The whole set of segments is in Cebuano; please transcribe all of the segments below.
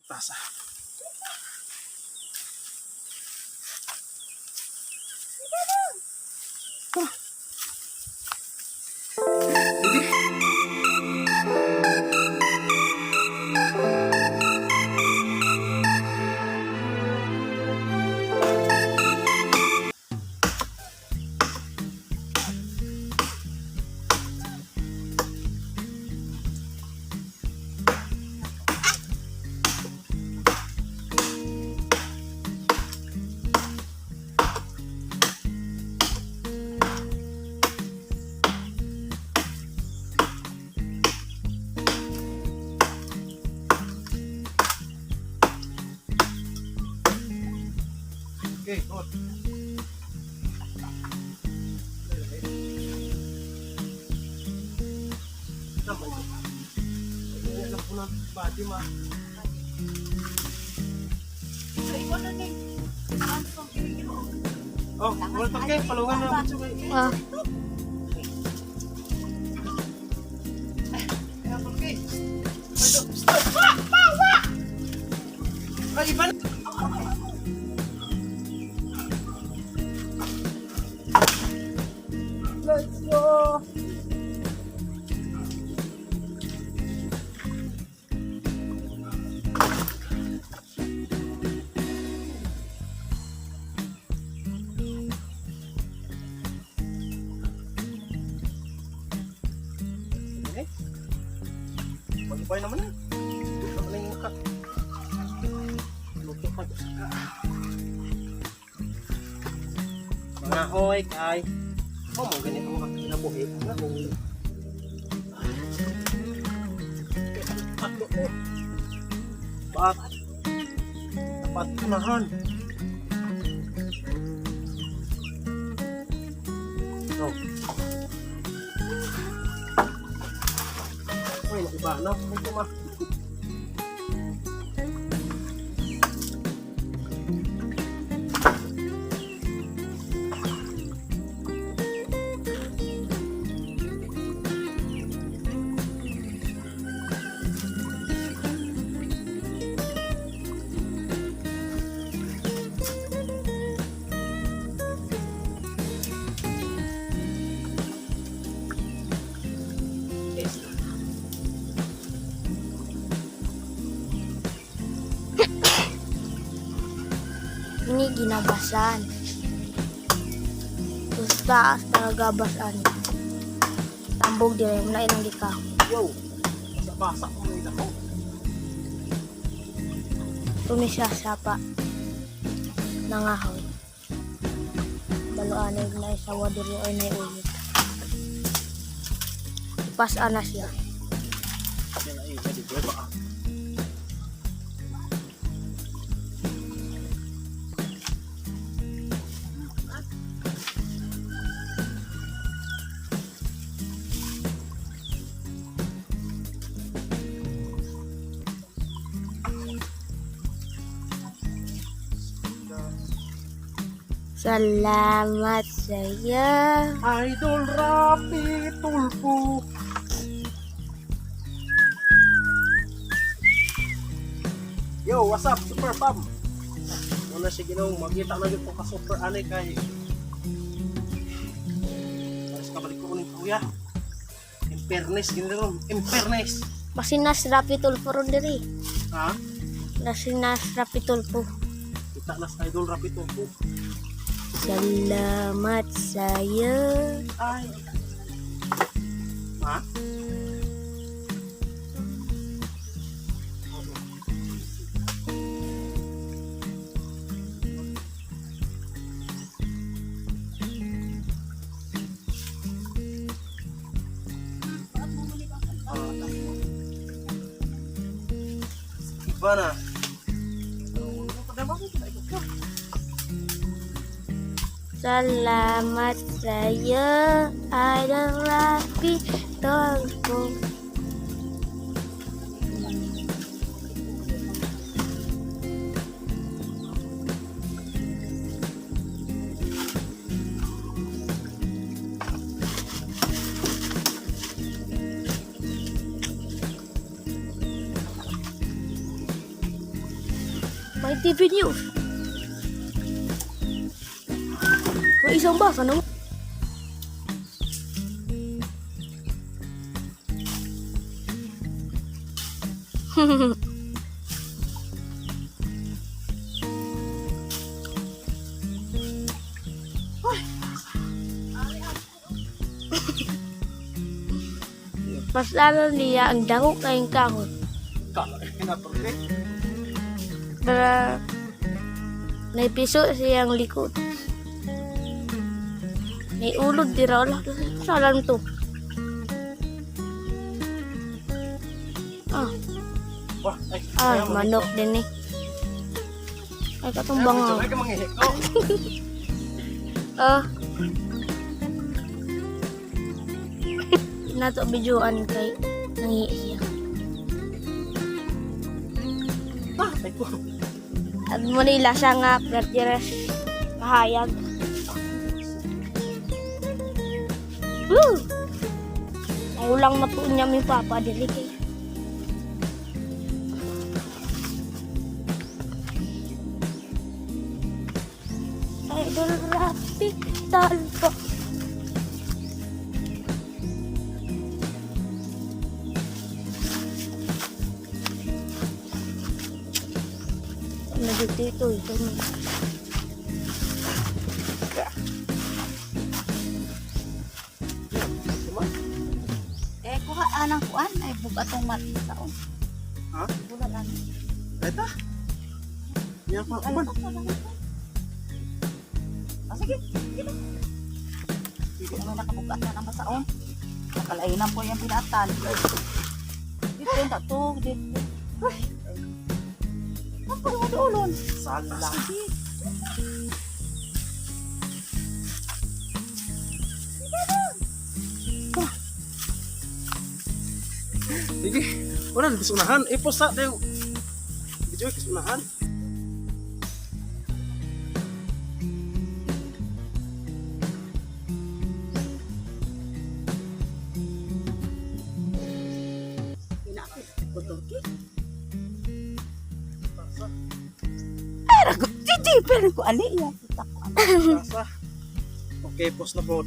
Tasa. Sige. Okay, good. Tama ito. Ay, alam ko na body ma. Oh, wala pa kayo. Palungan na ako siya. Ah, Okay. Stop! Wah! Wah! Wah! Ay, iba na. Let's go! Eh? Malibay naman eh. Ito na yung ka. Luto pa sa ka. Mga hoy, kay. Oh, mo ganito mga kinabuhi. Mga hoy. Tatlo ko. Bat. Dapat unahan. Oh. Ay, nakiba na. Ay, kuma. Ini ginabasan. Tapos taas talaga basan. Tambog dire mo na ilang gikahoy. Yo! Basa-basa ko ng ako. Tuni siya sapa. Nangahoy. Baluanay na isawa diri ay na uyot. Ipas-ana na siya. Yan ay, pwede ba? Ah. Salamat sa'yo. Idol Rapi Tulfo. Yo, what's up, Super Pam? Muna si Ginong, magkita na yun po ka super ani kay Pares kabalik ko uling kuya. Impernes, gini ron. Impernes. Masinas rapi tulpo ron diri. Ha? Nasinas rapi tulpo. Kita na sa Idol Rapi Tulfo. Salamat sa'yo. Ay. Ha? Iba na. Salamat sa'yo. Idol Rapi Tulpo. May TV News. May isang basa no? Paslanan niya ang dako kayong kahoy. Kala na turke. Para naipiso siyang likod. May ulod di raw lah. Salan to. Ah, Wah, ay. ay, manok din eh. Ay, katumbang Ay, ah. ka manghihiko. Ah. Nato videoan kay nangi siya. Ah, ay ko. At mo nila siya nga pertires kahayag. Woo! Ang ulang na po niya may papa dili kay. Idol Rapi Talpo. Ano dito ito ito. Eh, kuha anang kuan ay bugatong mat taon. Ha? Wala lang. Eta. Yan pa Ano kuman. pa? Ah, sige. Sige na. Hindi mo nakabugat na ang basaon. Nakalainan po yung binatan. Dito na to, dito. Ay. Ang pagulon. Sala. Sige. Sige. Wala na unahan. Iposa tayo. Video kis unahan. Pinakit ko to. Ay, rago. Titi, pero ko ani iya. Kita ko ani. Sasa. Okay, post na po.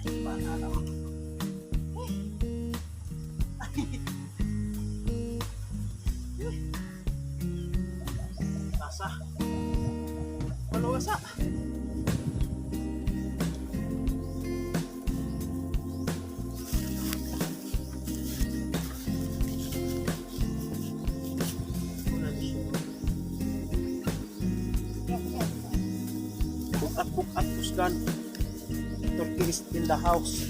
Ay, banana. Asa. Ano asa? Bukat bukat kusgan. Turkey is in the house.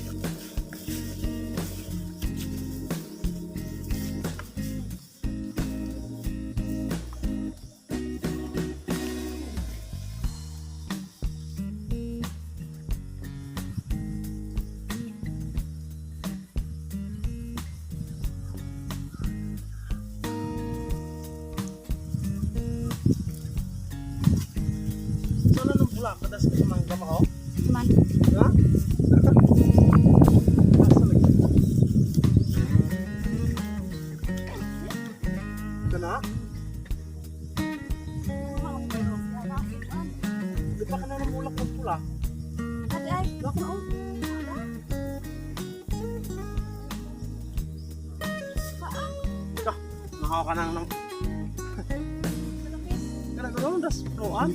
Sana nang bula kadas ka sa mangga mo? Man. Ha? Asa lagi? Kana? Di pa ka na namulak ng pula. Ate ay. Lako na oh. Ka, nakaw ka nang nang. Kana ka naman das roan.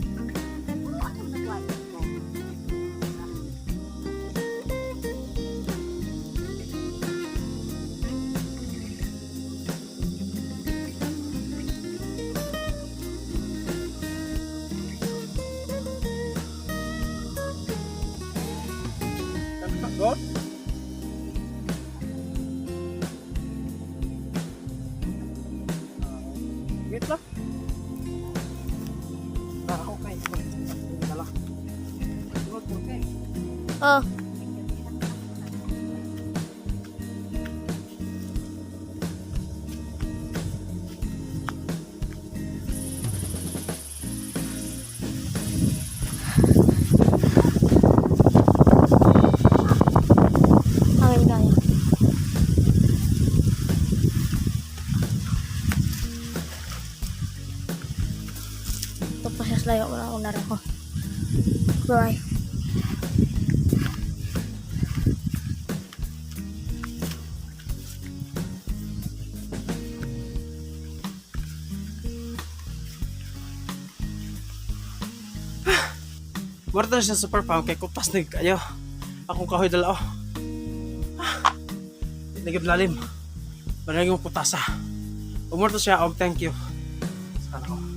Kana ka god. Wait lang. Para ako kay. Dala. Good, okay. Oh. Mura siya super farm kay kupas na kayo. Akong kahoy dala oh. Ah, di na gyud lalim. Manay yung putasa. Umorto siya og thank you. Sana ko.